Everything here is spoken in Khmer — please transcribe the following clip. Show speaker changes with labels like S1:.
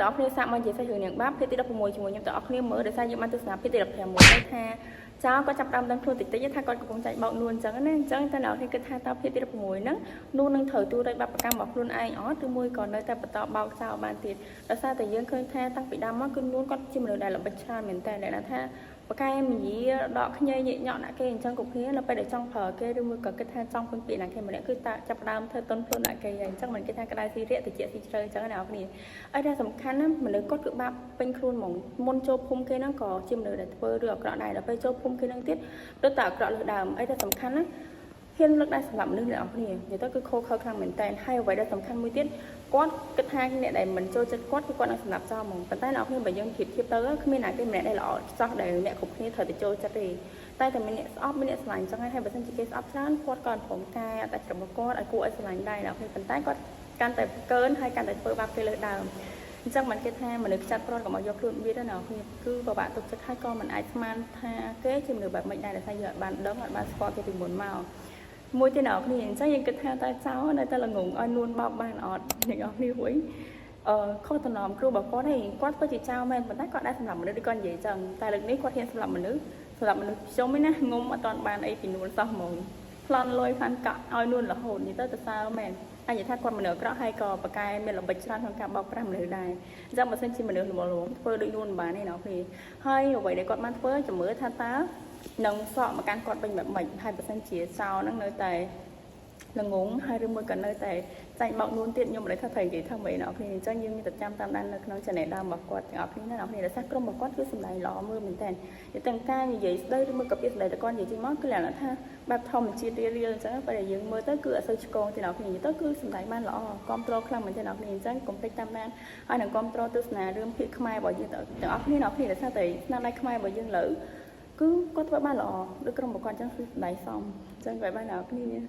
S1: ទាំងអស់គ្នាសាកមកនិយាយសាច់រឿងនាងបាបភាគទី16ជាមួយខ្ញុំទាំងអស់គ្នាមើលដោយសារយើងបានទស្សនាភាគទី15មួយទៅថាចៅគាត់ចាប់ផ្ដើមដឹងខ្លួនតិចតិចថាគាត់កំពុងចាញ់បោកនួនអញ្ចឹងណាអញ្ចឹងតែអ្នកនរគ្នាគិតថាតើភាគទី16ហ្នឹងនួននឹងត្រូវទូរយបាបកម្មរបស់ខ្លួនឯងអត់ឬមួយក៏នៅតែបន្តបោកចោលបានទៀតដោយសារតែយើងឃើញថាតាំងពីដើមមកគឺនួនគាត់ជាមនុស្សដែលល្បិចច្រើនមែនតើអ្នកណាថាបកែមយាដកខ្ញីញិកញក់ដាក់គេអញ្ចឹងគ្រប់គ្នានៅពេលដែលចង់ប្រើគេឬមួយក៏គិតថាចង់ពឹងពាក្យណាគេម្នាក់គឺតាចាប់ផ្ដើមធ្វើតុនខ្លួនដាក់គេហើយអញ្ចឹងមិនគេថាក្តៅស៊ីរៈតិចស៊ីជ្រៅអញ្ចឹងណាអ្នកនរគ្នាអីដែលសំខាន់ណាមនុស្សគាត់គឺបាបពេញខ្លួនហ្មងមុនចូលភូមិគេហ្នឹងក៏ជាមនុស្សដែលធ្វើរឿងអាក្រក់ដែរដល់ពេលចូលភូមិគេហ្នឹងទៀតរត់តែអាក្រក់លើសដើមអីដែលសំខាន់ណាហ៊ានលើកដៃសម្រាប់មនុស្សអ្នកនរគ្នានិយាយទៅគឺខូខើខ្លាំងមែនតើហើយអ្វីដែលសំខាន់មួយទៀតគាត់គិតថាអ្នកដែលមិនចូលចិត្តគាត់គឺគាត់នឹងសម្លាប់ចោលហ្មងប៉ុន្តែអ្នកនរគ្នាបើយើងប្រៀបធៀបទៅគ្មានណាគេម្នាក់ដែលល្អចោះដែលអ្នកគ្រប់គ្នាត្រូវតែចូលចិត្តទេតែតែមានអ្នកស្អប់មានអ្នកស្រឡាញ់អញ្ចឹងហើយបើសិនជាគេស្អប់ច្រើនគាត់ក៏ព្រមកែអត្តចរិតរបស់គាត់ឲ្យគួរឲ្យស្រឡាញ់ដែរអ្នកនរគ្នាប៉ុន្តែគាត់កាន់តែកើនហើយកាន់តែធ្វើបាបគេលើសដើមអញ្ចឹងមិនគេថាមនុស្សខ្ចាត់ព្រាត់កុំឲ្យយកខ្លួនវាទៅណាគ្នាគឺពិបាកទុកចិត្តហើយក៏មិនអាចស្មានថាគេជាមនុស្សបែបម៉េចដែរដែលថាយើងអត់បានដឹងអត់បានស្គាល់គេពីមុនមកមួយទៀតអ្នកគ្នាអញ្ចឹងយើងគិតថាតើចោលនៅតែល្ងងឲ្យនួនបោកបានអត់អ្នកនរគ្នាហួយអឺខុសតំណមគ្រូរបស់គាត់ឯងគាត់ធ្វើជាចោលមែនប៉ុន្តែគាត់ដែរសម្រាប់មនុស្សដូចគាត់និយាយចឹងតែលើកនេះគាត់ហ៊ានសម្រាប់មនុស្សសម្រាប់មនុស្សខ្ញុំឯណាងុំអត់ទាន់បានអីពីនួនសោះហ្មងប្លន់លុយផាន់កាក់ឲ្យនួនរហូតនិយាយទៅទៅសើមែនអញនិយាយថាគាត់មនុស្សអាក្រក់ហើយក៏ប្រកែមានល្បិចច្រើនក្នុងការបោកប្រាស់មនុស្សដែរអញ្ចឹងបើសិនជាមនុស្សល្មមៗធ្វើដូចនួនមិនបានទេណាគ្នាហើយអ្វីដែលគាត់បានធ្វើជំរឿថាតើនឹងសក់មកកាន់គាត់វិញបែបម៉េចហើយបើសិនជាចោលហ្នឹងនៅតែល្ងងហើយឬមួយក៏នៅតែចាញ់បោកនួនទៀតខ្ញុំមិនដឹងថាត្រូវនិយាយថាម៉េចអ្នកគ្នាអញ្ចឹងយើងមានតែចាំតាមដាននៅក្នុង channel ដើមរបស់គាត់ទាំងអស់គ្នាណាអ្នកគ្នាដោយសារក្រុមរបស់គាត់គឺសម្ដែងល្អមើលមែនតើទាំងការនិយាយស្ដីឬមួយក៏ពាក្យសម្ដីតែគាត់និយាយចេញមកគឺលក្ខណៈថាបែបធម្មជាតិរៀលរៀលអញ្ចឹងពេលដែលយើងមើលទៅគឺអត់សូវឆ្កងទេអ្នកគ្នានិយាយទៅគឺសម្ដែងបានល្អគ្រប់ត្រូលខ្លាំងមែនទេអ្នកគ្នាអញ្ចឹងកុំភ្លេចតាមដានហើយនឹងគ្រប់ត្រូលទស្សនារឿងភាគខ្មែររបស់យើងទាំងអស់គ្នាអ្នកគ្នាដោយសារតែស្នាដៃខ្មែររបស់យើងលើគឺគាត់ធ្វើបានល្អដូចក្រុមរបស់គាត់អញ្ចឹងគឺសម្ដែងសមអញ្ចឹង bye bye អ្នកគ្នា។